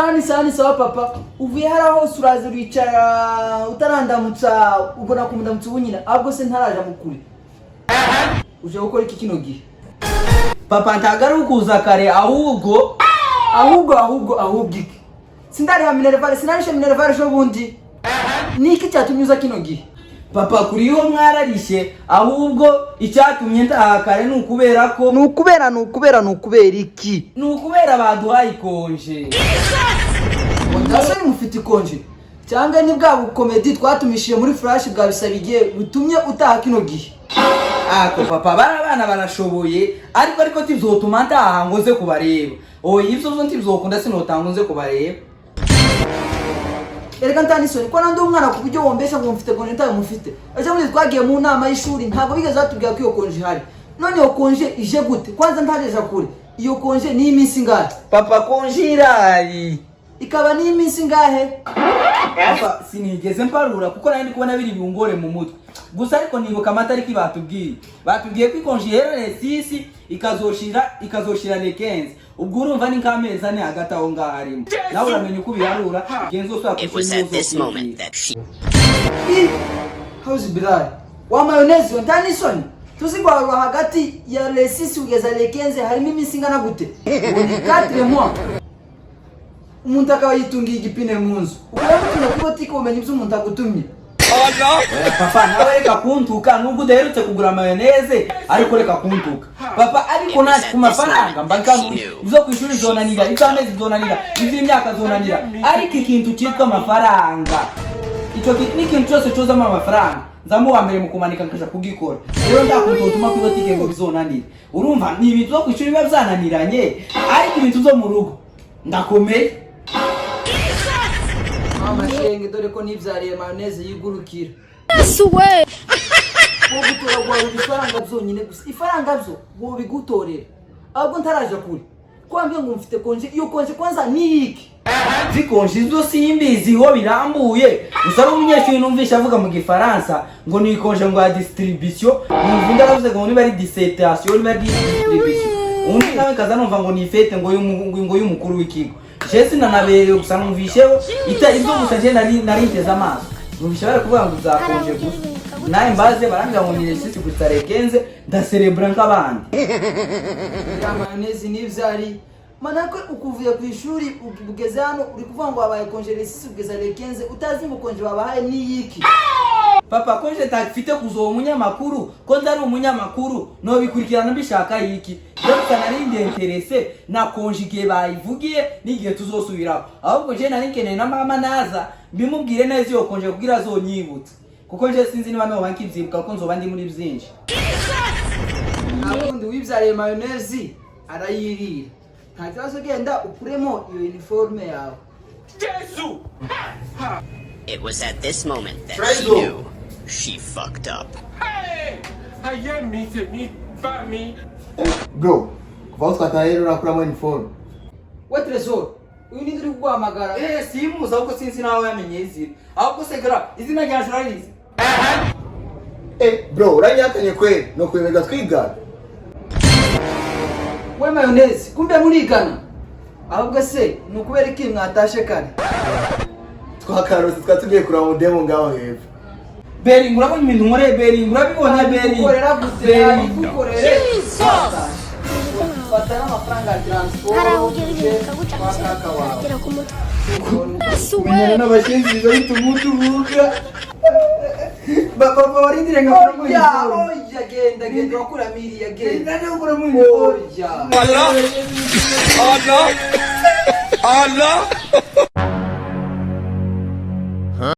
Sawa, ni sawa, ni sawa. Papa, uvuye hariya hose uraza uricara utarandamutsa, ubona kumundamutsa ubu nyine. Ahubwo se ntaraja mukure, uje gukora iki kino gihe? Papa, ntabwo ari ukuza kare, ahubwo Ahubwo iki? Sindariha minerval, sinarishe minerval ejo bundi. Ni iki cyatumye uza kino gihe? Papa, kuri yo mwararishe, ahubwo icyatumye ntaha kare ni ukubera ko Ni ukubera, ni ukubera iki? Ni ukubera baduhaye icongé. Ndasoni, mufite icongé cyangwa ni bwa bukomedi twatumishije muri flash bwa bisaba igihe butumye utaha kino gihe? Ako papa, bari abana barashoboye, ariko tizotuma ntaha ngo nze kubareba. Oya, ibyo zo ntibizokunda, sinotanga ngo nze kubareba. Erega ntanisoni ko nandi umwana ku buryo wombesha ngo mufite congé ntayo mufite? Ejo bundi twagiye mu nama y'ishuri, ntabwo bigeze batubwira ko iyo congé ihari. None iyo congé ije gute? Kwanza ntageja kure, iyo congé ni iminsi ingahe? Papa, congé irari. Ikaba ni iminsi ingahe? Papa, sinigeze mparura kuko nari ndi kubona biri bungore mu mutwe gusa, ariko nibuka amatariki batubwiye. Batubwiye ko icongé ihera le 6, ikazoshira le 15. Ubwo urumva ni nk'amezi 4 hagati aho ngaho harimo. Nawe uramenya uko ubiharura igihe nzosubira ku It was ishuri. at this moment that she Hauzi bilali wa mayonnaise we, ntanisoni tuzi guharura hagati ya le 6 kugeza le 15 harimo iminsi ingana gute? Ngo ni 4 mois, umuntu akaba yitungiye igipine mu nzu. Ukaba kuri botike, umenya ibyo umuntu agutumye. Oya, papa, nawe reka kuntuka. Nubwo udaherutse kugura mayonnaise, ariko reka kuntuka, papa. Ariko natwe ku mafaranga mba nkanguye. Ibyo ku ishuri zonanira, iby'amezi zonanira, iby'imyaka zonanira, ariko ikintu cyitwa amafaranga, icyo ni ikintu cyose cyozamo amafaranga, nzamo uwa mbere mu kumanika nkaja kugikora. Rero ndakuntu utuma kuri botike ngo bizonanire. Urumva ni ibintu byo ku ishuri biba byananiranye, ariko ibintu byo mu rugo ndakomeye. Mama shenge, dore ko nibyariye mayonnaise yigurukira. Yesu we! Wo gutoragura ifaranga byonyine gusa, ifaranga byo wobigutorera. Ahubwo ntaraja kure, ko wambwiye ngo mfite congé, iyo congé kwanza ni iki? Zicongé zo simbiziho birambuye, gusa ari umunyeshuri numvishe avuga mu Gifaransa ngo ni icongé ngo ya distribution. Numva undi aravuze ngo niba ari dissertation, niba ari distribution, undi nawe kaza numva ngo ni fête ngo y'umukuru w'ikigo. Je sinanaberewe, gusa numvisheho ita ibyo gusa. Je nari nteze amaso, numvishe bari kuvuga ngo za congé gusa, nawe mbaze barambwira ngo ni le 6 gusa le 15, ndaserebura nk'abandi. Ya mayonnaise nivyari manako ukuvuye ku ishuri ugeze hano uri kuvuga ngo wabaye congé le 6 kugeza le 15, utazi ngo congé babahaye ni yiki? Papa, ko nje ntafite kuzoba umunyamakuru, ko nzari umunyamakuru, nobikurikirana mbishaka yiki? Je gusa nari nd'intéressé na congé, igihe bayivugiye n'igihe tuzosubiraho. Ahubwo je nari nkeneye na mama naza mbimubwire neza iyo congé kugira azonyibutse, kuko nje sinzi niba noba nkivyibuka ko nzoba ndi muri byinshi. Nta kundi, wibyariye mayonnaise arayirira. Nta kibazo, genda ukuremo iyo uniforme yawe. It was at this moment that she Trezo. knew she fucked up. Ayé mi, tèmi bá mi. Bro, kuva aho twataye rero urakuramo uniforme. We Tresor, uyu ninde uri kuguhamagara? Eh, simuzi, ahubwo sinzi nawe yamenye izina. Ahubwo se gara, izina ryanje urarizi? Eh bro, uranyakanye kweli, no kwemerwa twigana. We mayonnaise, kumbe murigana. Ahubwo se ni ukubera iki mwatashe kare? Twakarose, twari tugiye kuraba umudemo ngaho hepfo. Beringi, urabona ibintu nkoreye Beringi? Urabibona, Beringi? Gukorera gute? Beringi. Nabigukorere. Fata n'amafaranga ya transport. Hari aho ugera ibintu bikaguca kwa kaka wawe. bikagera ku mutwe. Yesu we! Kumenyana n'abashinzwe bahita umutubuka. Papa, warindire ngakuramo Oya, uniforme. oya, genda, genda wakuramo iriya, genda. Ndaje gukuramo uniforme. Oya. Allah! Allah! Allah!